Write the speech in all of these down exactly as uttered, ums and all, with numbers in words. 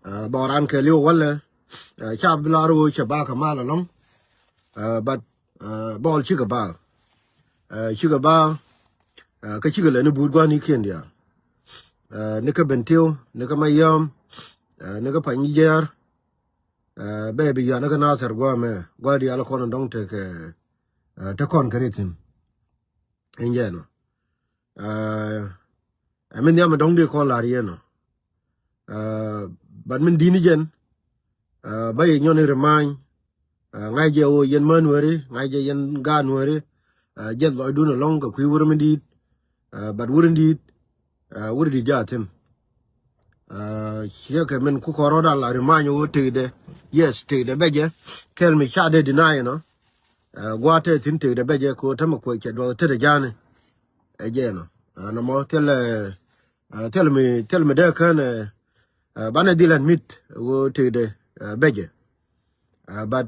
Dhɔran kɛɛliw walɛ ca bi lar wä cɛ ba kɛ mal alɔŋ. But dhɔl cikɛ ba, cikɛ ba kä cikɛ lɛ ni buut gua̱n ikiɛn diaal. Ni kä Bentiu, ni kä Mayɔm, ni kä Pany Jiɛɛr. Bɛ bi yuan ni kä Nathɛr gua̱ mɛ gua̱ diaal kɔn dɔŋ tekɛ te kɔn kɛ ri thi̱n. Ɛn jɛ nɔ. Ɛ min nhiam dɔ̱ŋ di kɔn lar yɛn nɔ. But min dini jɛn ba yɛ nyɔn i̱ ri many. Ŋa̱c jɛ ɣöö yɛn män weri, ŋa̱c jɛ yɛn gaan weri. Jɛth lɔcdun alɔŋ kɛ kui̱ wur mi di̱i̱t. But wur in di̱i̱t, wur in di̱i̱t jaa thi̱n. Ciɛ kɛ min ku kɔn rɔ̱dan la ri many ɣöö tekdɛ. Yes, tekdɛ bɛ jɛ. Kɛl mi ca dee deny nɔ. Gua̱a̱th te thi̱n tekdɛ bɛ jɛ kɛ ɣöö tämɛ kuɛ cɛ duɔth tetdɛ ja̱a̱ni. Ɛ jɛ nɔ. Nɔmɔ thilɛ, thilɛ mi, thilɛ mi dee kään, banɛ dhil ɛn mit ɣöö tekdɛ bɛ jɛ. But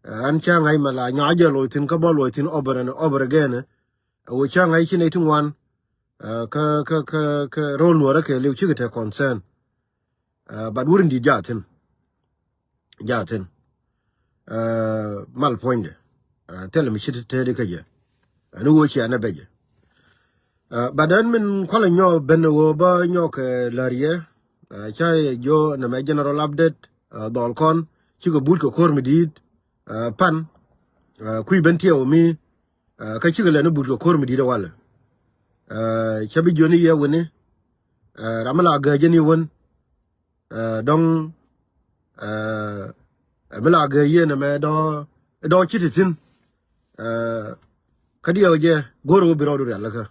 ɛn cä ŋa̱c mɛ la nyɔa jɛ loc thi̱n kä bä loc thi̱n over and over again. Ɛ ɣöö cä ŋa̱c ci nɛy ti ŋuan kä, kä, kä, kä ro̱l nuɔrä kɛ liw cikɛ te concern. But wur in di̱i̱t jaa thi̱n. Jaa thi̱n. Mal puɔ̱nydɛ. Thilɛ mi ci te tëëdi kä jɛ. Ɛn ɣöö ci ɛn ɛ bɛ jɛ. But ɛn min kualɛ nyɔk ben ɣöö bä nyɔk kɛ lär yɛ. Ca yɛ jiö nɛmɛ general update. Dhɔl kɔn cikɛ but kɛ ko̱r mi di̱i̱t. Pan kui̱ Bentiu mi. Kä cikɛ lɛ ni but kɛ ko̱r mi di̱i̱t ɛ walɛ. Cä bi jiö ni yɛ wini. Ram mi la gääc jɛ ni wen. Dɔ̱ŋ mi la gee yien ɛmɛ dɔ̱, dɔ̱ ci ti thi̱n. Kä diɛw jɛ go̱r ɣöö bi rɔɔdu rialikä.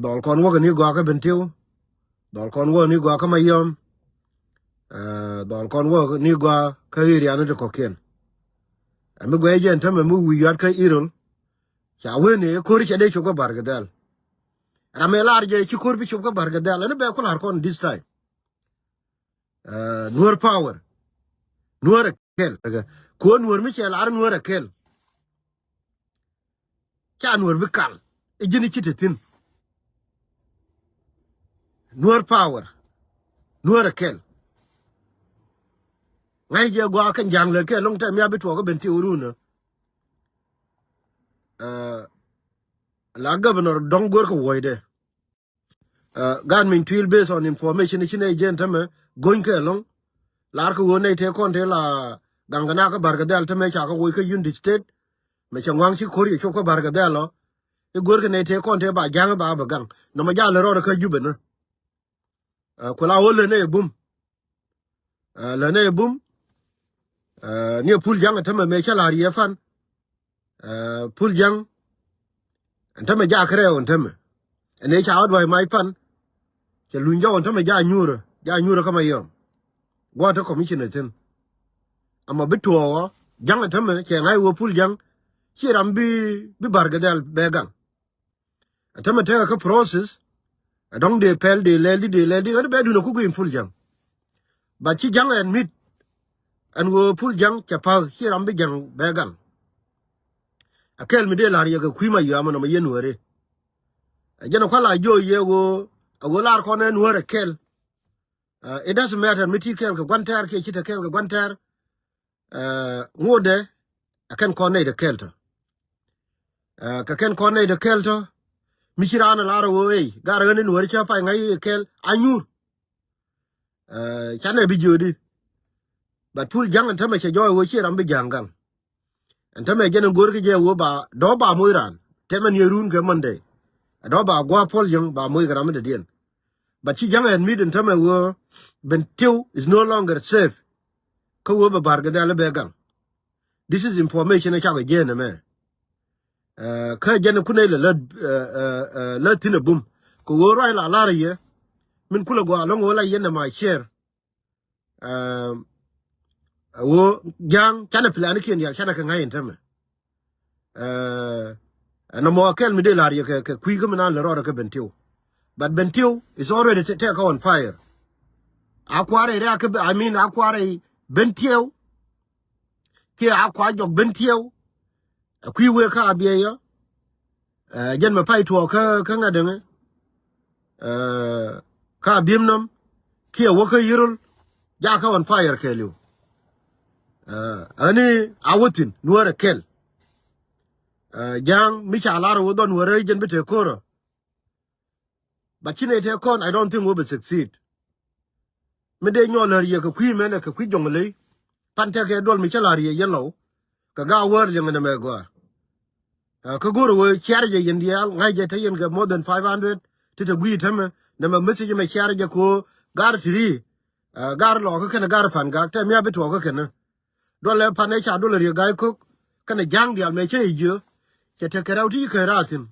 Dhɔl kɔn wäk ni gɔaa kä Bentiu. Dhɔl kɔn wäk ni gɔaa kä Mayɔm. Dhɔl kɔn wäk ni gɔaa kä area ni ti kɔ̱kiɛn. Ɛ mi guɛy jɛ ɛn tämɛ mi wi̱i̱ yuat kä Irol. Ca wen i̱ ko̱ri cɛ dee cop kä Barkadhɛl. Ram ëë lar jɛ ci ko̱r bi cop kä Barkadhɛl ɛn bɛ ku lar kɔn this time. Nuäär power. Nuäär ɛ kɛl. Kuäär nuäär mi cɛ lar nuäär ɛ kɛl. Ca nuäär bi kal. Ɛ ji̱n ci te thi̱n. Nuäär power. Nuäär ɛ kɛl. Ŋa̱c jɛ gɔaa kɛn ja̱a̱ŋ lät kɛ lo̱ŋ tɛm ya bi tuɔɔk ɛ Bentiu run. La governor dɔ̱ŋ go̱r kɛ wuɔ̱cdɛ. Gan min tuil based on information ci nɛy jɛn tämɛ go̱ny kɛ lo̱ŋ. Lar kɛ ɣöö nɛy tëë kɔn tëë la gaŋ kɛ na kä Barkadhɛl tämɛ ca kɛ woc kä Unity State. Mɛ cɛ ŋua̱ŋ ci ko̱r yɛ cop kä Barkadhɛl ɔ. I̱ go̱r kɛ nɛy tëë kɔn tëë ba ja̱ŋ i̱ ba bɛ gaŋ nɔmɔ jal rɔɔdɛ kä Jubɛ ni. Ku la ɣöö lät nɛy ɛ bum. Lät nɛy ɛ bum. Ni ɛ Pul Ja̱ŋ ɛ tämɛ mëë cä la̱r yɛ pan. Pul Ja̱ŋ ɛn tämɛ jak rɛw ɛn tämɛ. Ɛn ëë ca ɣä dua̱c mac pan. Cɛ luny jɔw ɛn tämɛ jak nyuurä, jak nyuurä kä Mayɔm. Gua̱a̱th te commissioner thi̱n. Ama bi tuɔɔk ɔ Ja̱ŋ ɛn tämɛ cɛ ŋa̱c wä Pul Ja̱ŋ. Ci ram bi, bi Barkadhɛl bɛ gaŋ. Ɛ tämɛ tekɛ kä process. Ɛ dɔ̱ŋ dee pɛl dee lɛl di dee lɛl di ɣän bɛ dun ɛ kuk in Pul Ja̱ŋ. But ci Ja̱ŋ ɛn mit. Ɛn ɣöö Pul Ja̱ŋ cɛ pa̱k ci ram bi Ja̱ŋ bɛ gaŋ. Ɛ kɛl mi dee la̱r yɛ kɛ kui̱ Mayɔm ɛmɔ nɔmɔ yɛn wääri. Ɛ jɛn ɛ kua̱l a jiö yɛ ɣöö ɛ ɣöö lar kɔn ɛn wääri kɛl. It doesn't matter mi ti kɛl kɛ gua̱n tɛɛr kiɛ ci te kɛl kɛ gua̱n tɛɛr. Ŋotdɛ ɛ kɛn kɔn nɛy dɛ kɛl tɔ. Kɛ kɛn kɔn nɛy dɛ kɛl tɔ. Mi ci raan ɛ lar ɛ ɣöö ey gar ɣän in wääri cä pay ŋa̱c kɛl a nyuur. Canɛ bi jiöödi. But Pul Ja̱ŋ ɛn tämɛ cɛ jɔɔc ɣöö ci ram bi Ja̱ŋ gaŋ. Ɛn tämɛ jɛn in go̱o̱rkɛ jɛ ɣöö ba dɔ̱ ba moc raan tɛmɛ ni run kɛ Monday. Ɛ dɔ̱ ba gua̱a̱ Pul Ja̱ŋ ba moc kɛ ram mi dɔ̱diɛn. But ci Ja̱ŋ ɛn mit ɛn tämɛ ɣöö Bentiu is no longer safe. Kä ɣöö bɛ Barkadhɛl bɛ gaŋ. This is information ɛ cakɔ jiɛn ɛmɛ. Kä jɛn kun ɛ lɛ lät, lät thi̱n ɛ bum kɛ ɣöö ruac la lar yɛ. Min kulɛ gɔaa lɔ̱ŋ ɣöö la yɛn ɛ ma share. Ɛ ɣöö Ja̱ŋ canɛ plan kiɛn yal canɛ kɛ ŋa̱c in tämɛ. Ɛ nɔmɔ kɛl mi dee lar yɛ kɛ, kɛ kui̱ kä mi nan lɛ rɔɔdɛ kɛ Bentiu. But Bentiu is already tɛk kɛ on fire. A kuarɛ rɛ kɛ, I mean, a kuarɛ Bentiu. Kiɛ a kua jɔk Bentiu. Ɛ kui̱ wee kä a biɛ yɔ. Jɛn mɛ pay tuɔɔk kä, kä ŋa̱t däŋɛ. Kä a bi̱em nɔm kiɛ wä kä Yirol. Jakä on fire kɛɛliw. Ɛ, ani a wä thi̱n Nuäär ɛ kɛl. Ɛ, Ja̱a̱ŋ mi ca lar ɛ wä dhɔn wä rɛy jɛn bi te ko̱rä. But ci nɛy te kɔn, I don't think wä bi succeed. Mi dee nyɔl lär yɛ kɛ kui̱ mɛn ɛ kɛ kui̱ jɔŋ ley. Pan tekɛ duɔl mi cä la̱r yɛ yɛn lɔw. Kɛ ga̱a̱ wäär liɛŋ nɛmɛ gɔaa. Ɛ, kä go̱r wee ciar jɛ yɛn diaal ŋa̱c jɛ te yɛn kɛ more than five hundred ti te gui̱i̱ tämɛ. Nɛmɛ message mɛ ciar jɛ kɛ ɣöö ga̱r ti ri. Ɛ, ga̱r lɔɔkä kɛnɛ ga̱r Pan Gak tɛ mi a bi tuɔɔkä kɛnɛ. Duɔlɛ Pan ɛ ca duɔlɛ Riek Ga̱a̱c Ko̱k kɛnɛ Ja̱a̱ŋ diaal mɛ cä i̱ jiö. Cɛ tekɛ rɛw ti ci käny raar thi̱n.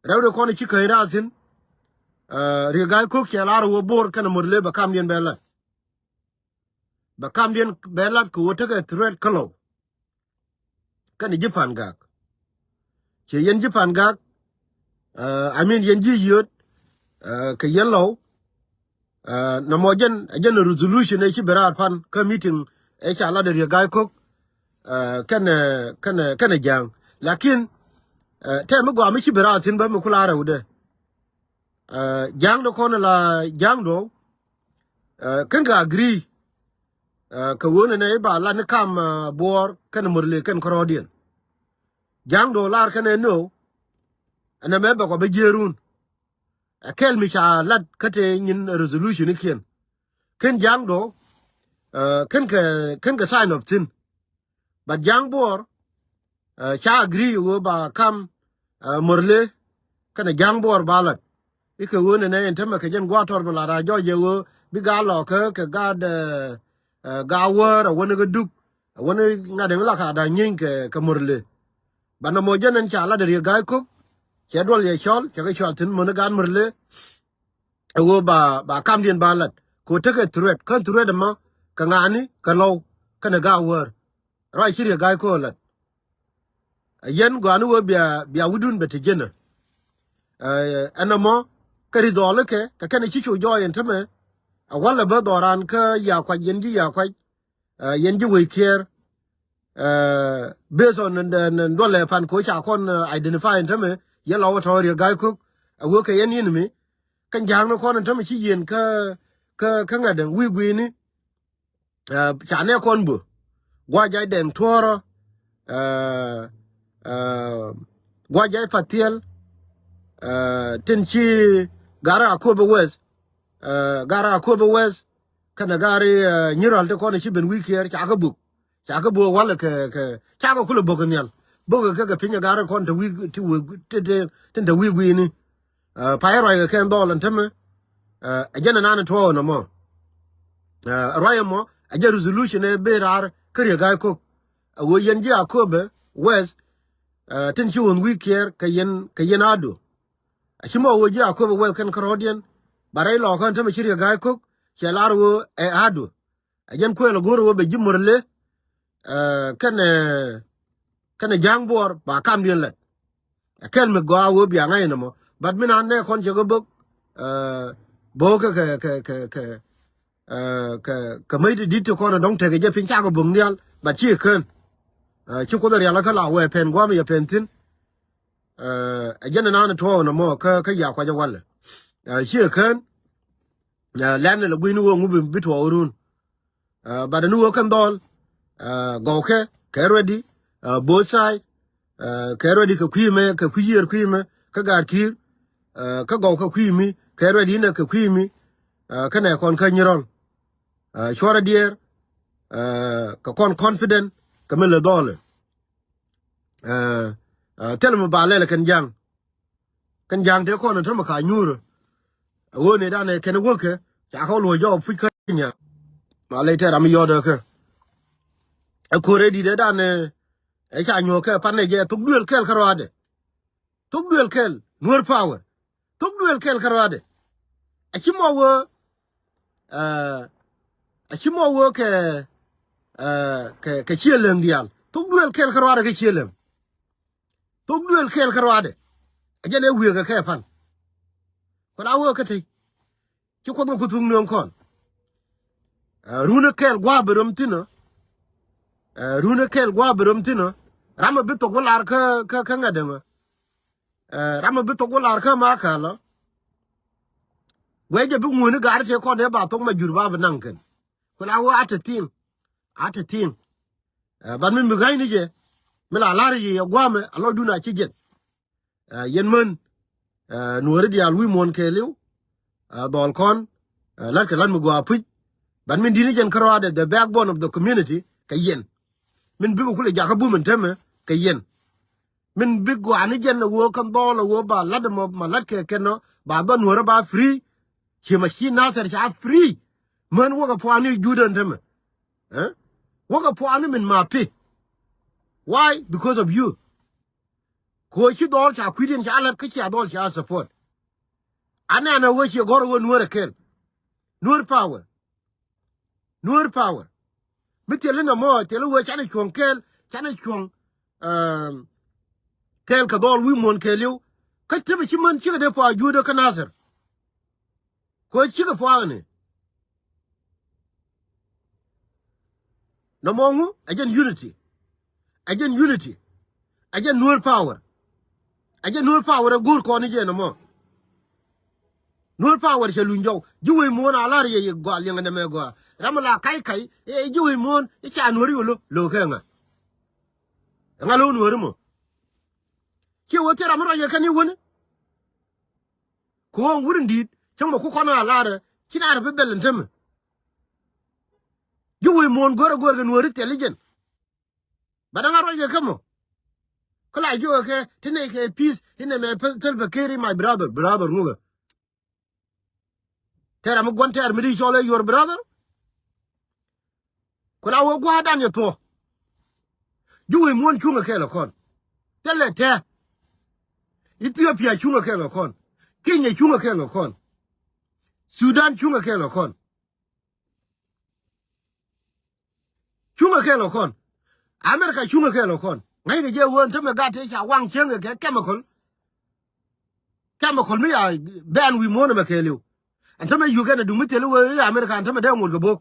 Rɛw de kɔn ci käny raar thi̱n. Ɛ, Riek Ga̱a̱c Ko̱k cɛ lar wä Bo̱o̱r kɛnɛ Murle bɛ kamdiɛn bɛ lat. Bɛ kamdiɛn bɛ lat kɛ wä tekɛ threat kä Lɔw. Kɛnɛ ji̱ Pan Gak. Ciɛ yɛn ji̱ Pan Gak. Ɛ, I mean yɛn ji̱ Yiöt. Ɛ, kɛ yɛn Lɔw. Ɛ, nɔmɔ jɛn, ɛ jɛn resolution ɛ ci bi raar Pan kä meeting ɛ ca lat ɛ Riek Ga̱a̱c Ko̱k. Ɛ, kɛnɛ, kɛnɛ, kɛnɛ Ja̱a̱ŋ. Lakin, ɛ, tɛ mi gɔaa mi ci bi raar thi̱n bä mi ku la rɛwdɛ. Ɛ, Ja̱a̱ŋ dɔ kɔn la Ja̱a̱ŋ dɔ. Ɛ, kɛn kɛ agree. Ɛ, kɛ ɣöö nɛnɛ i̱ ba lat ni kam, ɛ, Buɔɔr kɛnɛ Murle kɛn kärɔɔdiɛn. Ja̱a̱ŋ dɔ lar kɛnɛ ni ɣöö ɛnɛ mɛ bɛ kɔ bä jiëërun. Ɛ kɛl mi ca lat kä te nyin resolution ikiɛn. Kɛn Ja̱a̱ŋ dɔ, ɛ, kɛn kɛ, kɛn kɛ sign of thi̱n. But Ja̱a̱ŋ Buɔɔr, ɛ, ca agree wee ba kam, ɛ, Murle kɛnɛ Ja̱a̱ŋ Buɔɔr ba lat. I̱ kɛ ɣöö nɛnɛ ɛn tämɛ kɛ jɛn gua̱a̱th tɔr mi lat a jɔɔc jɛ ɣöö bi gaa lɔɔkä kɛ gaa dɛ, ɛ, gaa wäär a wäni kä Duk. A wäni ŋa̱t ɛn la ka da̱ŋ nyieeny kɛ, kɛ Murle. Ba nɔmɔ jɛn ɛn ca lat ɛ Riek Ga̱a̱c Ko̱k. Cɛ duɔl yɛ cɔl, cɛ kɛ cɔl thi̱n mäni gaat Murle. Ɛ ɣöö ba, ba kamdiɛn ba lat. Kɛ ɣöö tekɛ threat, kän threat ɛmɔ, kɛ ŋa̱a̱ni, kɛ Lɔw, kɛnɛ gaa wäär. Ruac ci Riek Ga̱a̱c Ko̱k lat. Ɛ yɛn gɔaa ni ɣöö bia, bia wi̱dun bɛ te jiɛn ɛ. Ɛ, ɛn ɛmɔ, kɛ ri dhɔɔlikɛ, kɛ kɛn ci cu jɔɔy ɛn tämɛ. Ɛ walɛ bä dhɔran kä Yakuac, yɛn ji̱ Yakuac. Ɛ, yɛn ji̱ Wec Kiɛɛr. Ɛ, based on, ɛ, ɛ, duɔlɛ Pan kɛ ɣöö ca kɔn, ɛ, identify ɛn tämɛ, yɛn Lɔw tɔ̱ Riek Ga̱a̱c Ko̱k. Ɛ ɣöö kɛ yɛn yɛn mi. Kɛn Ja̱a̱ŋ ni kɔn ɛn tämɛ ci yieen kä, kä, kä ŋa̱t ɛn wi̱i̱ gui̱i̱ni. Ɛ, ca nɛ kɔn bö. Gua̱c jay Dɛŋ Tuɔ̱ɔ̱rä, ɛ, ɛ, gua̱c jay Pathiɛl, ɛ, tin ci Gat Akööbä West, ɛ, Gat Akööbä West, kɛnɛ Gat, ɛ, Nyirɔl ti kɔn ci ben wi̱i̱ Kiɛɛr, ca kɛ bök. Ca kɛ bök walɛ kɛ, kɛ, ca kɛ kulɛ bök kɛ nhial. Bök kɛ kɛ piny ɛ Gat kɔn te wi̱i̱, ti wi̱i̱, ti, ti, tin te wi̱i̱ gui̱i̱ni. Ɛ, pay ruac kɛ kɛn dhɔl ɛn tämɛ. Ɛ, ɛ jɛn ɛnan ɛ tuɔɔk ɛn ɛmɔ. Ɛ, ruac ɛmɔ, ɛ jɛn resolution ɛ ben raar kä Riek Ga̱a̱c Ko̱k. Ɛ ɣöö yɛn ji̱ Akööbä West, ɛ, tin ci ɣönh wi̱i̱ Kiɛɛr kɛ yɛn, kɛ yɛn Ado. Ɛ ci mɔ ɣöö ji̱ Akööbä West kɛn kärɔɔdiɛn. Ba rɛy Lɔw kɔn tämɛ ci Riek Ga̱a̱c Ko̱k, cɛ lar ɣöö ɛ Ado. Ɛ jɛn kuël ɛ go̱r ɛ ɣöö bɛ ji̱ Murle, ɛ, kɛnɛ, kɛnɛ Ja̱a̱ŋ Buɔɔr ba kamdiɛn lat. Ɛ kɛl mi gɔaa ɣöö bia ŋa̱c ɛn ɛmɔ. But mi naan nɛ kɔn cɛ kɛ bök, ɛ, bök kɛ, kɛ, kɛ, kɛ, kɛ, ɛ, kɛ, kɛ mäc ti di̱t ti kɔn ɛ dɔ̱ŋ tekɛ jɛ piny cakɛ bök nhial. But ci kään. Ɛ, ci Kuoth ɛ rial kä la wee pɛn gua̱a̱m yɛ pɛn thi̱n. Ɛ, ɛ jɛn ɛnan tuɔɔk ɛn ɛmɔ kä, kä Yakuac ɛ walɛ. Ɛ, ci kään. Ɛ, lɛn ɛ lɛ gui̱n ni ɣöö ŋu bi, bi tuɔɔk run. Ɛ, but ni ɣöö kɛn dhɔl, ɛ, gɔwkɛ, kɛ ready, ɛ, both side, ɛ, kɛ ready kɛ kui̱ mɛ, kɛ kui̱ yiër kui̱ mɛ, kä Gat Ki̱i̱r, ɛ, kä gɔwkɛ kui̱ mi, kɛ ready inɛ kɛ kui̱ mi, ɛ, kɛnɛ kɔn kä Nyirɔl. Ɛ, cuɔrɛ diɛɛr, ɛ, kɛ kɔn confident, kɛ mi lɛ dhɔl. Ɛ, ɛ, thil mi ba lɛl kɛn Ja̱a̱ŋ. Kɛn Ja̱a̱ŋ tëë kɔn ɛ tämɛ ka nyuurä. Ɛ ɣöö ni danɛ kɛn wäkɛ ca kɔ luɔ̱c jɔɔk puc kä Kenya. Ma ley tɛ ram yɔɔdɛ kɛ. Ɛ ko̱rɛ di̱t ɛ danɛ ɛ ca nyuɔ̱ɔ̱k kɛ panɛ jɛ thok duël kɛl kä ruaadɛ. Thok duël kɛl Nuer power. Thok duël kɛl kä ruaadɛ. Ɛ ci mɔ wee, ɛ, ɛ ci mɔ wee kɛ, ɛ, kɛ, kɛ Ciɛ Leŋ diaal. Thok duël kɛl kä ruaadɛ kɛ Ciɛ Leŋ. Thok duël kɛɛl kä ruaadɛ. Ɛ jɛn ɛ wiëëk ɛ kɛ pan. Kɔn a wee kä tëë. Ci Kuoth kɛ ku thuk nööŋ kɔn. Ɛ, run ɛ kɛɛl gua̱a̱p bɛ röm thi̱n ɔ. Ɛ, run ɛ kɛɛl gua̱a̱p bɛ röm thi̱n ɔ. Ram ɛ bi thok wä lar kä, kä, kä ŋa̱t däŋ ɔ. Ɛ, ram ɛ bi thok wä lar kä ma kɛl ɔ. Guɛc ɛ bi ŋuäni gaari tëë kɔn ɛ ba thok ma jur ba bi naŋ kɛn. Ku la wä a te thi̱i̱ŋ. A te thi̱i̱ŋ. Ɛ, ban min bi ŋa̱cni jɛ. Mi la la̱r yɛ gua̱a̱mɛ a lɔcdun a ci jiɛth. Ɛ, yɛn män, ɛ, nuɔ̱ɔ̱ri diaal wi̱i̱ muɔ̱ɔ̱n kɛɛliw. Ɛ, dhɔl kɔn, ɛ, la̱tkɛ la̱t mi gɔaa puc. Ban min di̱t ni jɛn kärɔaadɛ, the backbone of the community, kɛ yɛn. Min bikɛ kulɛ jakä bum in tämɛ, kɛ yɛn. Min bi gɔaa ni jɛn a ɣöö kɛn dhɔl a ɣöö ba la̱t ɛmɔ ma la̱tkɛ kɛn ɔ, ba dhɔl nuɔ̱ɔ̱ri ba free. Ci ma ci Nasir ca free. Män wäkɛ pua̱a̱ni juudä in tämɛ. Ɛ? Wäkɛ pua̱a̱ni min ma pi. Why? Because of you. Kɛ ɣöö ci dhɔl ca kui̱diɛn ca lät kä cia dhɔl ca support. Anɛn a ɣöö ciɛ gɔ̱r ɣöö nuäär ɛ kɛl. Nuäär power. Nuäär power. Mi thil inɔ mɔ, thil i̱ ɣöö canɛ cuɔ̱ŋ kɛl, canɛ cuɔ̱ŋ, um, kɛl kɛ dhɔl wi̱i̱ muɔ̱ɔ̱n kɛɛliw. Kä tëpɛ ci män cikɛ dee pua̱a̱ juudä kä Nasir. Kɛ ɣöö cikɛ pua̱a̱ni. Nɔmɔ ŋu? Ɛ jɛn unity. Ɛ jɛn unity. Ɛ jɛn nuäär power. Ɛ jɛn nuäär power ɛ go̱o̱r kɔn i̱ jɛ nɔmɔ. Nuäär power cɛ luny jɔw. Ji̱ wec muɔ̱ɔ̱n a la̱r yɛ yɛ gɔaa liɛŋɛ nɛmɛ gɔaa. Ram mi la ka̱c ka̱c, ɛ, ji̱ wec muɔ̱ɔ̱n, i̱ ca nuäär i̱ wä lo̱, lo̱ kɛ ŋa. Ɛ ŋa lo̱ nuäär imɔ. Ciɛ wä thil ram mi ruac yɛ kɛn i̱ wäni. Kɛ ɣöö wut in di̱i̱t, cäŋ mɛ ku kɔn a la̱rä, ci la̱rä bi bɛl in tämɛ. Ji̱ wec muɔ̱ɔ̱n go̱rɛ go̱rɛ kɛ nuääri thil i̱ jɛn. Ba da̱ŋ a ruac kɛ kä mɔ. Kä la jiök kɛ, ti nɛy kɛ peace, ti nɛy mɛ Salva Kiir i̱ my brother, brother ŋukɛ. Tɛɛr ami gua̱n tɛɛr mi di cɔl ɛ your brother. Ku la wee gua̱a̱r dan yɛ thuɔ̱. Ji̱ wec muɔ̱ɔ̱n cuŋɛ kɛɛl kɛ kɔn. Thilɛ tɛɛ. Ethiopia cuŋɛ kɛɛl kɛ kɔn. Kenya cuŋɛ kɛɛl kɛ kɔn. Sudan cuŋɛ kɛɛl kɛ kɔn. Cuŋɛ kɛɛl kɛ kɔn. America cuŋɛ kɛɛl kɛ kɔn. Ŋäc kɛ jɛ ɣöö ɛn tämɛ gat tëë ca waŋ cieŋ kɛ chemical. Chemical mi ya bɛn wi̱i̱ muɔ̱ɔ̱n ɛmɛ kɛɛliw. Ɛn tämɛ Uganda duŋ mi thil i̱ ɣöö i̱ America ɛn tämɛ dee ŋot kɛ bo̱k.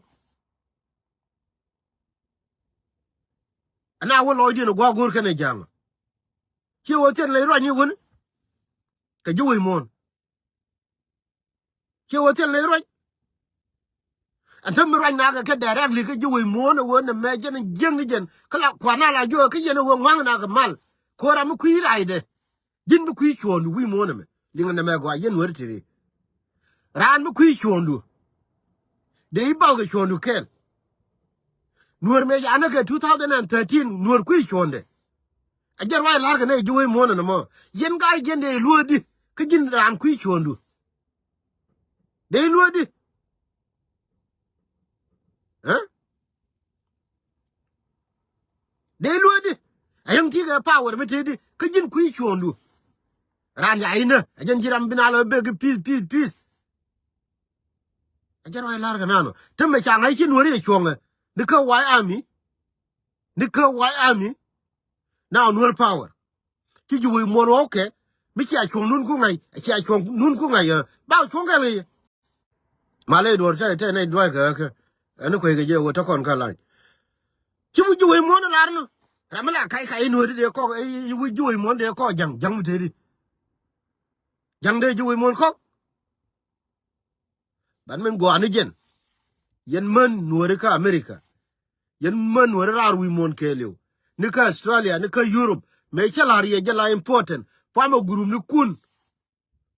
Ɛn a wä lɔcdiɛn ɛ gua̱a̱k go̱o̱r kɛn ɛ ja̱a̱ŋ. Ciɛ ɣöö thil lɛy ruac ni wän. Kɛ ji̱ wec muɔ̱ɔ̱n. Ciɛ ɣöö thil ni ruac. Ɛn te mi ruac nakɛ kɛ directly kä ji̱ wec muɔ̱ɔ̱n ɛ ɣöö nɛ mɛ jɛn jiäŋ ni jɛn. Kä la kuan a la jiök kä yɛn ɛ ɣöö ŋua̱ŋ nakɛ mal. Ko̱ ram mi kui̱ racdɛ. Ji̱n bi kui̱ cuɔ̱ɔ̱ŋdu wi̱i̱ muɔ̱ɔ̱n ɛmɛ. Liŋ nɛ mɛ gɔaa yɛn nuäär tiri. Raan mi kui̱ cuɔ̱ɔ̱ŋdu. Dee i̱ balkɛ cuɔ̱ɔ̱ŋdu kɛɛl. Nuäär mëë ca näk kɛ two thousand and thirteen, nuäär kui̱ cuɔ̱ɔ̱ŋdɛ. A jɛn ruac la̱rkɛ nɛ ji̱ wec muɔ̱ɔ̱n ɛn ɛmɔ. Yɛn gaa jiɛn dee luäätdi. Kä ji̱n raan kui̱ cuɔ̱ɔ̱ŋdu. Dee luäätdi. Ɛ? Dee luäätdi. A yäŋ ti̱i̱ kɛ power mi tëëdi. Kä ji̱n kui̱ cuɔ̱ɔ̱ŋdu. Raan ca inä. A jɛn ji̱ ram bi na lɔ bek i̱ peace, peace, peace. A jɛn ruac la̱rkɛ nanɔ. Te mɛ ca ŋa̱c ci nuääri ɛ cuɔ̱ŋɛ. Ni kä White Army. Ni kä White Army. Now nuäär power. Ci ji̱ wec muɔ̱ɔ̱n ɣɔw kɛ. Mi cia cuɔ̱ŋ nun ku ŋa̱c. Cia cuɔ̱ŋ nun ku ŋa̱c. Ba cuɔ̱ŋ kɛl kɛ yɛ. Malɛ duɔ̱ɔ̱r ca tɛ nɛy dua̱a̱c kɛ ɣä kɛ. Ɛn kuec kɛ jɛ wä te kɔn kä lac. Ci wi̱c ji̱ wec muɔ̱ɔ̱n lar nɔ. Ram mi la kac kac i̱ nuääri dee kɔk, i̱ wi̱c ji̱ wec muɔ̱ɔ̱n dee kɔk ja̱ŋ, ja̱ŋ mi tëëdi. Ja̱ŋ dee ji̱ wec muɔ̱ɔ̱n kɔk. Ban min gua̱a̱ ni jɛn. Yɛn män nuääri kä America. Yɛn män nuääri raar wi̱i̱ muɔ̱ɔ̱n kɛɛliw. Ni kä Australia, ni kä Europe. Mëë cä la̱r yɛ jɛ la important. Family group ni kun.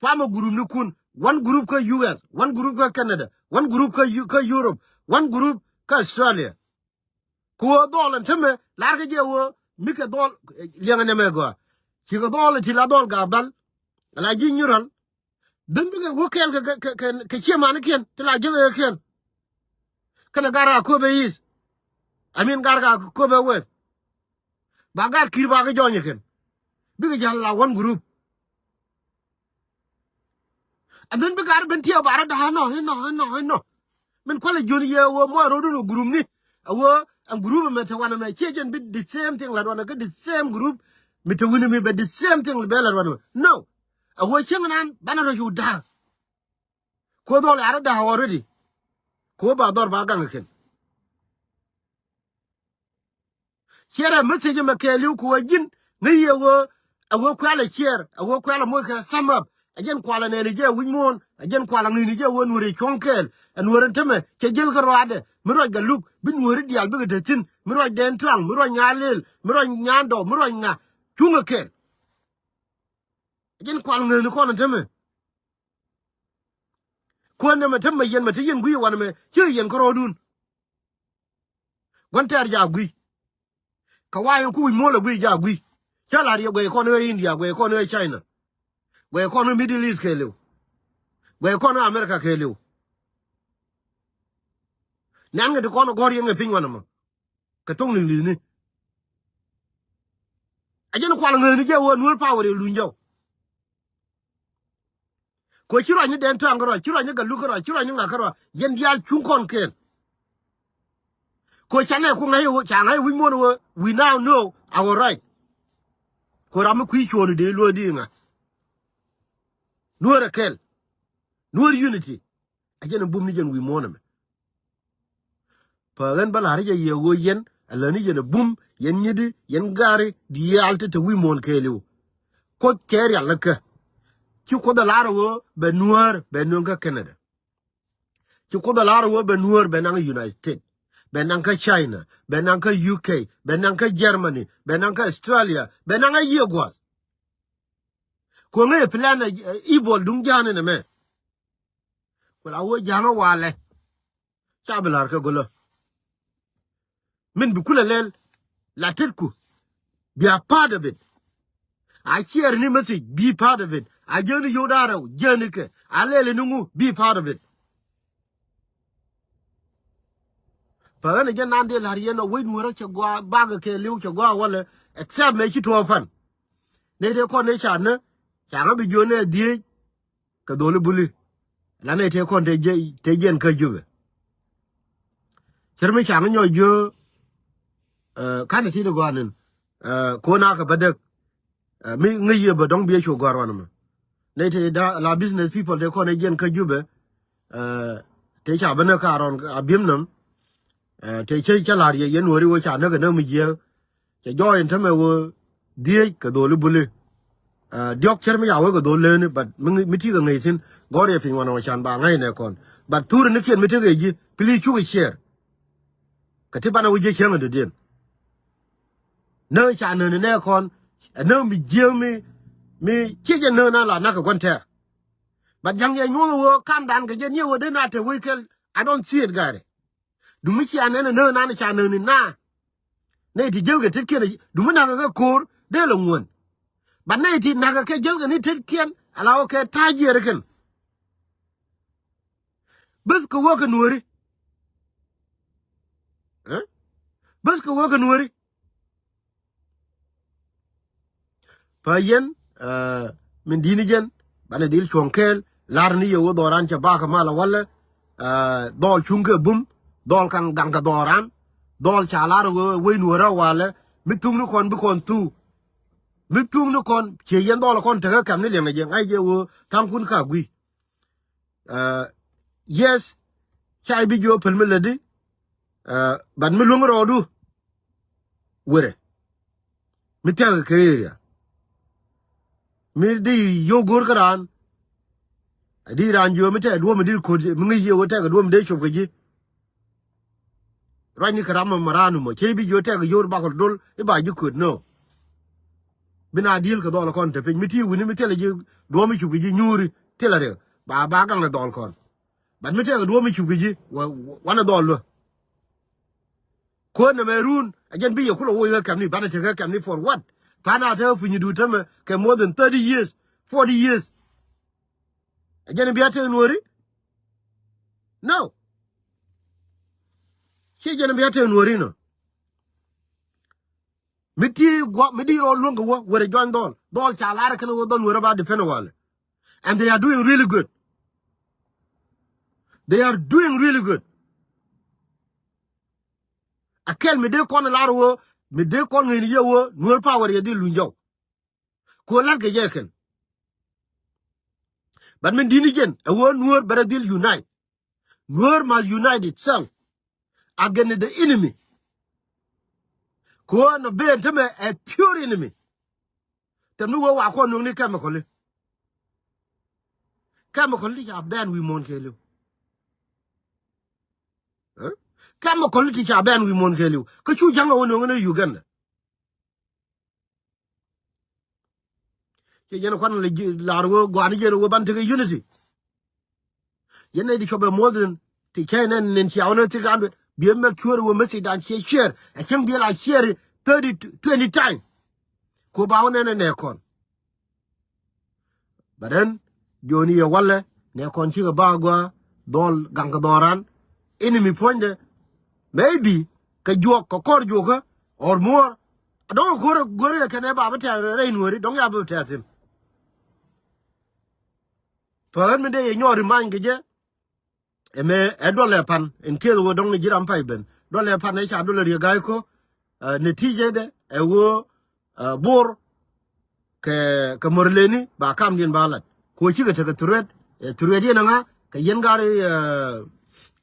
Family group ni kun. One group kä U S, one group kä Canada, one group kä Eu-, kä Europe, one group kä Australia. Kɛ ɣöö dhɔl ɛn tämɛ, la̱rkɛ jɛ ɣöö, mi kɛ dhɔl, eh, liɛŋɛ nɛmɛ gɔaa. Cikɛ dhɔl ɛ ti la dhɔl Gabal. La ji̱ nyural. Dhän bikɛ wä kɛɛl kɛ, kɛ, kɛ, kɛ, kɛ ciɛ manikiɛn, ti la jiäk ɛ kɛɛl. Kɛnɛ gar ka köpɛ East. I mean, gar ka köpɛ West. Ba gar Kiir ba kɛ jɔnyɛ kɛn. Bikɛ jal la one group. And then bi gar ben tiɛ ba rɔ da̱a̱ inɔ, inɔ, inɔ, inɔ. Min kualɛ jiön yɛ wä mɔ rɔɔdun wä group ni. A wä ɛn group mɛ te wanɛ mɛ ciɛ jɛn bi the same thing la wanɛ kä the same group. Mi te wini mi bɛ the same thing bɛ la wanɛ mɛ. No. A wä cieŋ nan banɛ rɔ cu da̱a̱. Ko dhɔl ya rɔ da̱a̱ already. Ko ba dhɔr ba gaŋ kɛn. Ciɛrɛ message mɛ kɛɛliw kɛ ɣöö ji̱n ŋäc yɛ ɣöö ɛ ɣöö kuɛ̈lɛ ciɛɛr, ɛ ɣöö kuɛ̈lɛ moc kɛ sum up. Ɛ jɛn kual ɛ nɛɛni jɛ wi̱c muɔ̱ɔ̱n, ɛ jɛn kual ɛ ŋi̱i̱ni jɛ wee nuɔ̱ɔ̱ri cuɔ̱ŋ kɛɛl, ɛ nuɔ̱ɔ̱ri tämɛ cɛ jiɛl kä rɔaadɛ, mi ruac Galuk, bi nuɔ̱ɔ̱ri diaal bikɛ te thi̱n, mi ruac Dɛn Tuaŋ, mi ruac Nyalil, mi ruac Nyandɔw, mi ruac ŋa, cuŋ ɛ kɛɛl. Ɛ jɛn kual ŋi̱i̱ni kɔn ɛ tämɛ. Kuäär nɛmɛ tämɛ yɛn mɛ te yɛn gui̱i̱ wanɛ mɛ, ci yɛn kärɔɔdun. Gua̱n tɛɛr jaak gui̱. Kä wa̱a̱ in ku wi̱c muɔ̱ɔ̱l ɛ gui̱ jaak gui̱. Cä la̱r yɛ guɛy kɔn ɣä India, guɛy kɔn ɣä China. Guɛy kɔn ɣä Middle East kɛɛliw. Guɛy kɔn ɣä America kɛɛliw. Nɛn ŋɛ ti kɔn gɔ̱r yɛn ŋɛ piny wanɛ mɔ. Kɛ thoŋ li̱ŋ li̱thni. A jɛn kual ŋäthni jɛ wä nuɔ̱ɔ̱r power yɛ luny jɛ. Kɛ ci ruacni Dɛn Tuaŋ kärɔa, ci ruacni Galuk kärɔa, ci ruacni ŋa kärɔa, yɛn diaal cuŋ kɔn kɛɛl. Kɛ canɛ ku ŋa̱c, ca ŋa̱c wi̱c muɔ̱ɔ̱n wee, we now know our right. Kɛ ram mi kui̱ cuɔ̱ɔ̱ŋni dee luɔ̱ɔ̱di ŋa. Nuɔ̱ɔ̱r ɛ kɛɛl. Nuɔ̱ɔ̱r unity. A jɛn ɛ bum ni jɛn wi̱i̱ muɔ̱ɔ̱n ɛmɛ. Pä ɣän bä la̱r jɛ yɛ ɣöö yɛn, a läni yɛn ɛ bum, yɛn nyiti, yɛn gari, diaal ti te wi̱i̱ muɔ̱ɔ̱n kɛɛliw. Kuoth cɛ rial kä. Ci Kuoth ɛ la̱r ɣöö bɛ nuäär, bɛ nöŋ kä Canada. Ci Kuoth ɛ la̱r ɣöö bɛ nuäär, bɛ naŋ United States, bɛ naŋ kä China, bɛ naŋ kä U K, bɛ naŋ kä Germany, bɛ naŋ kä Australia, bɛ naŋ a yiëë gua̱a̱th. Kuäŋä yɛ plan ɛ, ɛ, evil duŋ ja̱a̱n ɛn ɛmɛ. Ku la wä ja̱a̱ŋä walɛ. Ca bi la̱r kɛ gölä. Min bi kulɛ lɛl la tetku. Be a part of it. A share ni message, be part of it. A jäni yio̱w da̱rɛw, jäni kɛ. A lɛl ni ŋu, be part of it. Pä ɣän ɛ jɛ nan dee la̱r yɛn ɔ wec nuɔ̱rä cɛ gɔaa bakɛ kɛ li̱w cɛ gɔaa walɛ. Except mëë ci tuɔɔk pan. Nɛy tëë kɔn ëë ca nä, ca ŋä bi jiöönɛ dhieec kɛ dholi buli. La nɛy tëë kɔn tëë jiɛn kä Jubɛ. Cär mi ca ŋä nyɔk jiö, eh, kanɛ ti̱i̱t ɛ gɔaa ni̱n, eh, ko̱n akɛ bä däk, eh, mi ŋäc yɛ bä dɔ̱ŋ bi ɛ cu gɔ̱a̱r wanɛ mɛ. Nɛy tëë da la business people tëë kɔn ëë jiɛn kä Jubɛ, eh, tëë ca bä nä kaarɔn a bi̱em nɔm, eh, tëë cä cä la̱r yɛ yɛn wääri wä ca näk ɛ näk mi jiääk. Cɛ jɔɔy in tämɛ wee dhieec kɛ dholi buli. Ah, diɔ̱k cär mi ca wee kɛ dholi lëëni, but mi, mi ti̱i̱ kɛ ŋäc thi̱n, gɔ̱r yɛ piny wanɛ wä can ba ŋa̱c nɛ kɔn. But thuri ni kiɛn mi tekɛ ji̱, please cukɛ share. Kɛ ti banɛ wä jiɛ cäŋ in dɔ̱diɛn. Näk ca näk ni nɛ kɔn, ɛ näk mi jiääk mi, mi ci jɛ näk na la nak kɛ gua̱n tɛɛr. But ja̱ŋ yɛ nyuɔ̱th wee kamdan kɛ jɛ niɛ wee dee na te wee kɛl, I don't see it gari. Dumi cia nɛn ɛ näk nan ca näk ni na. Nɛy ti jäl kɛ tetkiɛn, dumi nakä kɛ ko̱o̱r dee lɛ ŋuɔ̱n. But nɛy ti nakä kɛ jäl kɛ ni tetkiɛn ala wä kɛ ta̱a̱ jiɛɛr kɛn. Bäth kɛ wä kɛ nuääri. Eh? Bäth kɛ wä kɛ nuääri. Pä yɛn, eh, min di̱t ni jɛn, banɛ dhil cuɔ̱ŋ kɛɛl, la̱r ni yɛ wä dhɔran cɛ bakä mal a walɛ, eh, dhɔl cuŋ kɛ bum, dhɔl kaŋ gaŋ kɛ dhɔran, dhɔl ca la̱r wä wec nuɔ̱ɔ̱rä walɛ, mi thuk ni kɔn bi kɔn thuk. Mi thuk ni kɔn, ciɛ yɛn dhɔl kɔn tekä kɛm ni liɛŋɛ jɛ, ŋa̱c jɛ wä tha̱a̱ŋkun ka gui̱. Uh, yes, ca i̱ bi jiök päl mi lätdi, uh, but mi luäŋ rɔɔdu werɛ. Mi thia̱k kɛ area. Mi di yio̱w go̱o̱r kä raan. Di raan jiök mi tɛk duɔ̱ɔ̱p mi di ko̱t, mi ŋäc yiëë wä tɛk duɔ̱ɔ̱p mi dee cop kɛ ji̱. Ruacni kɛ ram mɔ, mɔ raan mɔ. Cä i̱ bi jiök tɛk yio̱w bakɔl dol, i̱ ba ji̱ köt, no. Bi na di̱i̱l kɛ dhɔl kɔn te piny. Mi ti wi̱ni mi thilɛ ji̱ duɔ̱ɔ̱p mi cop kɛ ji̱ nyuuri, thilɛ riɛk. Ba, ba gaŋ ɛ dhɔl kɔn. But mi tɛk duɔ̱ɔ̱p mi cop kɛ ji̱, wa, wa, wanɛ dhɔl luä. Kuäär nɛmɛ run, a jɛn bi yɛ kulɛ woc ɣä kɛmni, banɛ tek ɣä kɛmni for what? Pa̱n a te ɣä punydu tämɛ kɛ more than thirty years, forty years. A jɛn bi a tek nuɔ̱ɔ̱ri? No. Ci jɛn bi a tek nuɔ̱ɔ̱ri nɔ. Mi ti guɔ, mi di rɔ luäŋ kɛ wä, werɛ juany dhɔl. Dhɔl ca lar kɛn wä dhɔl werɛ ba depend walɛ. And they are doing really good. They are doing really good. A kɛl mi dee kɔn lar wä, mi dee kɔn ŋi̱n yɛ wä, nuɔ̱ɔ̱r power yɛ dhil luny jɔw. Ku lat kɛ jɛ kɛn. But min di̱t ni jɛn, ɛ wä nuɔ̱ɔ̱r bɛ rɛ dhil unite. Nuɔ̱ɔ̱r must unite itself against the enemy. Ku wä nɔ ben tämɛ ɛ pure enemy. Tɛm ni wee wa kɔn nuɔ̱ŋni chemical i̱. Chemical ti ca bɛn wi̱i̱ muɔ̱ɔ̱n kɛɛliw. Ɛ? Chemical ti ca bɛn wi̱i̱ muɔ̱ɔ̱n kɛɛliw. Kä cu ja̱ŋ ɛ wä nöŋ ni Uganda. Ci jɛn kuan la ji̱ lar wä guani jɛn wä ban tekɛ unity. Yɛn nɛy di cuɔpɛ muɔth in ti cɛ nɛn nin cia wä ni thik andut. Biɛ mɛk cuäär wä message dan cie share. Ɛ cieŋ biɛ la share thirty, twenty time. Ku ba wä nɛn nɛ kɔn. But then joni yɛ walɛ nɛ kɔn cikɛ ba gua dhɔl gaŋ kɛ dhɔran. Ini mi puɔ̱nydɛ maybe kɛ juɔk kɛ kɔr juɔkä or more. Adɔŋ kɛ kɔr go̱ri kɛ kɛnɛ ba bi tɛth rɛy nuɔri dɔŋ ya bi tɛth thin. Pä ɣän mi dee yɛ nyɔɔri many kɛ jɛ. Ɛmɛ ɛ duɔlɛ pan in kieth wä dɔŋ ni ji̱ ram pay ben duɔlɛ pan ɛ ca duɔlɛ riek ga̱a̱c ko̱. Ɛ, nɛ ti̱i̱ jɛ dɛ ɛ wä ɛ, Bor kɛ kɛ mör leni ba kamdiɛn ba lat. Kuɔ cikɛ tekɛ threat ɛ threat yɛn ɛ ŋa kɛ yɛn gari ɛ,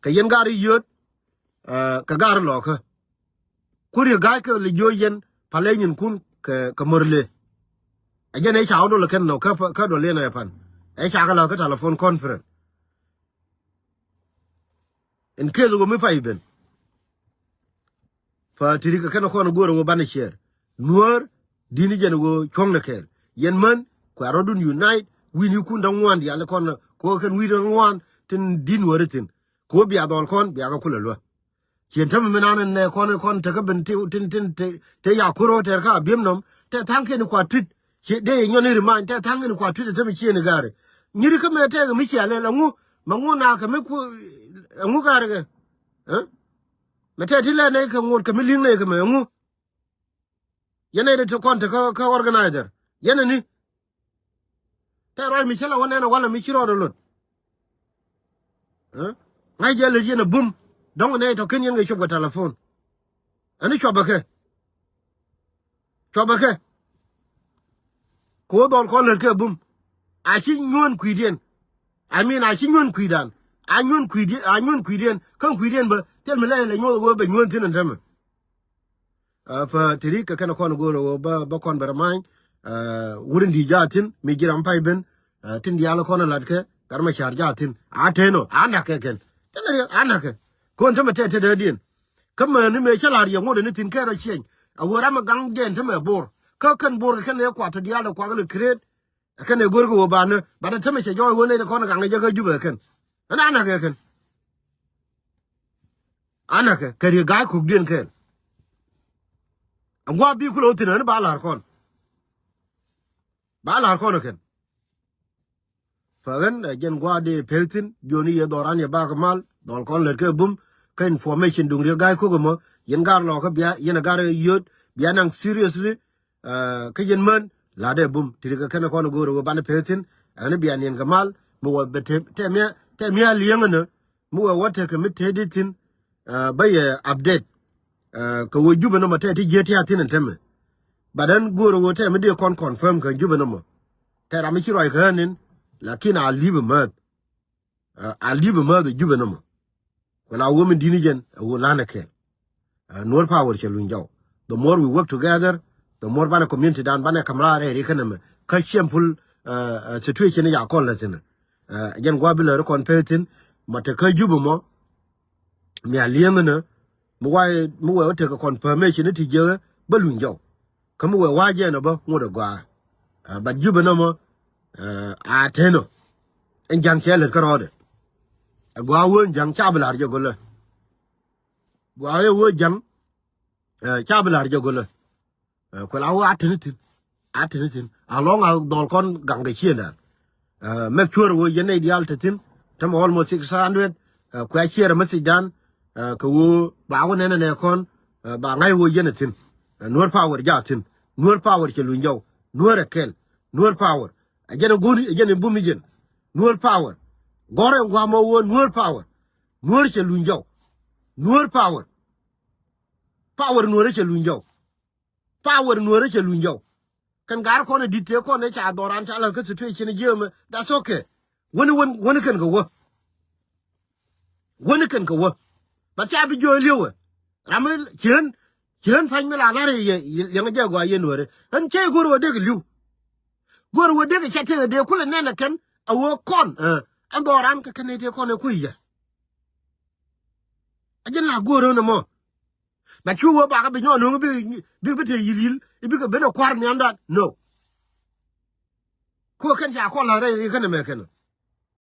kɛ yɛn gari yöt ɛ, kɛ gari lɔkä. Ku riek ga̱a̱c kɛ lɛ jiö yɛn palɛ nyinkun kɛ kɛ mör le. Ɛ jɛn ɛ ca wä duɔlɛ kɛn nɔ kä duɔl yɛn ɛ pan ɛ ca kɛ lɔ kä telephone conference. In case wä mi pay ben. Fa tirik kɛn kɔn go̱o̱r wä banɛ share. Nuäär di̱n jɛn wä cuɔ̱ŋ ni kɛɛl. Yɛn män kuɛ rɔ̱dun unite wi̱n yikun da̱ŋ ŋuan diaal kɔn ko kɛn wi̱n da̱ŋ ŋuan tin di̱n wä ri thin. Ko bia dhɔl kɔn bia kɛ kulɛ luä. Cien tämɛ mi nan nɛ kɔn kɔn tekä ben ti tin tin te ya kuro tɛr ka biemnɔm tɛ thaŋ kɛn kua tuit. Ci dee nyɔn i̱ rimany tɛ thaŋ in kua tui̱t ɛ tämɛ ciëën i̱ gaari. Nyiri kä mɛ tɛɛk mi cia lɛl ɛŋu mɛ ŋu na kɛ mi ku ɛŋu gaari kɛ. Ɛ? Mɛ tɛɛk ti lɛ nɛy kɛ ŋuɔt kɛ mi li̱ŋ nɛy kɛ mɛ ɛŋu. Yɛn nɛy ti kɔn te kä organizer yɛn ɛni. Tɛ ruac mi cä lɛ wä nɛn ɛ walɛ mi ci rɔɔd ɛ lot. Ɛ? Ŋa̱c jɛ lät yɛn ɛ bum dɔ̱ŋ nɛy tɔ ken yɛn kɛ cop kɛ telephone. Ɛni cuɔpɛ kɛ. Cuɔpɛ kɛ. Ku wä dhɔl kɔn lät kɛ bum. A ci nyuɔ̱n kui̱diɛn. I mean a ci nyuɔ̱n kui̱dan. A nyuɔ̱n kui̱diɛn, a nyuɔ̱n kui̱diɛn kä kui̱diɛn bä thil mi lɛ lɛ nyuɔ̱th wee bɛ nyuɔ̱n thi̱n ɛn tämɛ. Ɛ, pä ti rik kɛ kɛn kɔn go̱o̱r wee bä bä kɔn bɛ rɛ many. Ɛ, wut in di jaa thi̱n mi ji̱ ram pay ben. Ɛ, tin diaal kɔn lat kɛ gat mɛ ca̱r jaa thi̱n a teno a nak kɛ kɛn. Thilɛ riɛk a nak kɛ. Kɔn tämɛ tɛt tetdädiɛn. Kä mäni mëë cä la̱r yɛ ŋot ni thi̱n kɛɛr ɔ ciɛny a ɣöö ram ɛ gaŋ jɛn tämɛ Bor kä kɛn Bor kɛ kɛn ɛ kuat tɔ diaal ɛ kuak lɛ create. Ɛ kɛn ɛ go̱r kɛ ɣöö banä bat ɛ tämɛ cɛ jɔɔc ɣöö nɛy ti kɔn ɛ gaŋ ɛ jɛ kä Jubɛ kɛn. Ɛn a nak kɛ kɛn. A nak kɛ kɛ riek ga̱a̱c kukdiɛn kɛn. Ɛ gua̱a̱p bi kulɛ wä thi̱n ɣän ba la̱r kɔn. Ba la̱r kɔn ɛ kɛn. Pä ɣän ɛ jɛn gua̱a̱r dee pek thi̱n jiɔni yɛ dhɔran yɛ bakɛ mal dhɔl kɔn lät kɛ bum. Kä information duŋ riek ga̱a̱c kok ɛmɔ yɛn gar lɔkä bia yɛn ɛ gar yöt bia naŋ seriously. Kä yɛn män la̱t dee bum ti rik kɛ kɛn kɔn go̱o̱r ɛ wee banɛ pek thi̱n. Ɛn bia niɛn kɛ mal mi wä bɛ tɛm tɛm mia̱ liɛŋ ɛnä. Mi wee wä tekɛ mi tëëdi thi̱n. Bä yɛ update. Kɛ wee Jubɛ nɔmɔ tɛɛ ti jiee tia̱a̱ thi̱n ɛn tämɛ. But ɛn go̱o̱rɛ wee tɛɛ mi dee kɔn confirm kɛ Jubɛ nɔmɔ. Tɛɛ ram mi ci ruac kɛ ɣän in lakin a li̱i̱p ɛ määth. A li̱i̱p ɛ määth ɛ Jubɛ nɔmɔ. Ku la wee mi di̱t ni jɛn ɛ wee la̱nɛ kɛɛl. Nuer power cɛ luny jɔw. The more we work together, the more banɛ community dan banɛ kam raar rɛy ri kɛnɛ mɛ kä shameful situation ya kɔn lɛ thin. Jɛn gua̱a̱ bi lɛ ri kɔn pee thin ma te kä Jubɛ mɔ. Mia liɛŋ ni mi wa̱a̱ mi wee wä tekɛ confirmation ni ti jiäk bä luny jɔw. Kä mi wee wa̱a̱ jɛn ɔ bä ŋot ɛ gɔaa. But Jubɛ nɔmɔ a tenɔ ɛn ja̱ŋ cɛ lät kärɔɔdɛ. Ɛ gɔaa wee ɛn ja̱ŋ ca bi la̱r jɛ gölä. Gɔaa ɛ wee ja̱ŋ ca bi la̱r jɛ gölä. Kuɛ la wee a teni thin a teni thin a lɔŋ a dhɔl kɔn gaŋ kɛ ciëndan. Make sure wee yɛn nɛy diaal te thin tämɛ almost six hundred. Kuɛ a share message dan kɛ wee ba wä nɛnɛ nɛ kɔn ba ŋa̱c wee yɛn ɛ thin. Nuer power ja thin. Nuer power cɛ luny jɔw. Nuer ɛ kɛl. Nuer power. Ɛ jɛn ɛ go̱o̱ri ɛ jɛn ɛ bum i̱ jɛn. Nuer power. Gɔ̱rɛ ŋuamɔ wee Nuer power. Nuer cɛ luny jɔw. Nuer power. Power Nuer cɛ luny jɔw. Power Nuer cɛ luny jɔw. Kɛn gar kɔn ɛ dit tëë kɔn ɛ ca dhɔran ca lä kä situation jiäämɛ. That's okay. Wäni wän wäni kɛn kɛ wä. Wäni kɛn kɛ wä. But ca bi jiöö li̱wɛ. Ram mi cieen cieen pa̱ny mi la la̱r yɛ liɛŋ jɛ gɔaa yɛn wääri. Ɣän cä yɛ go̱r wä dek li̱w. Go̱r wä dek cɛ tëë dee kulɛ nɛn ɛ kɛn. a wee kɔn, eh, ɛn dhɔran kɛ kɛn nɛy tëë kɔn ɛ kui̱ yɛ. A jɛn la go̱o̱r ɣän ɛmɔ. Ba cu wee bakä bi nyɔɔn nuŋ bi, bi, bi te yil yil, i̱ bikɛ ben ɛ kua̱r nhiamdan. No. Kuɛ kɛn ca kɔn la rɛy kɛn ɛmɛ kɛn.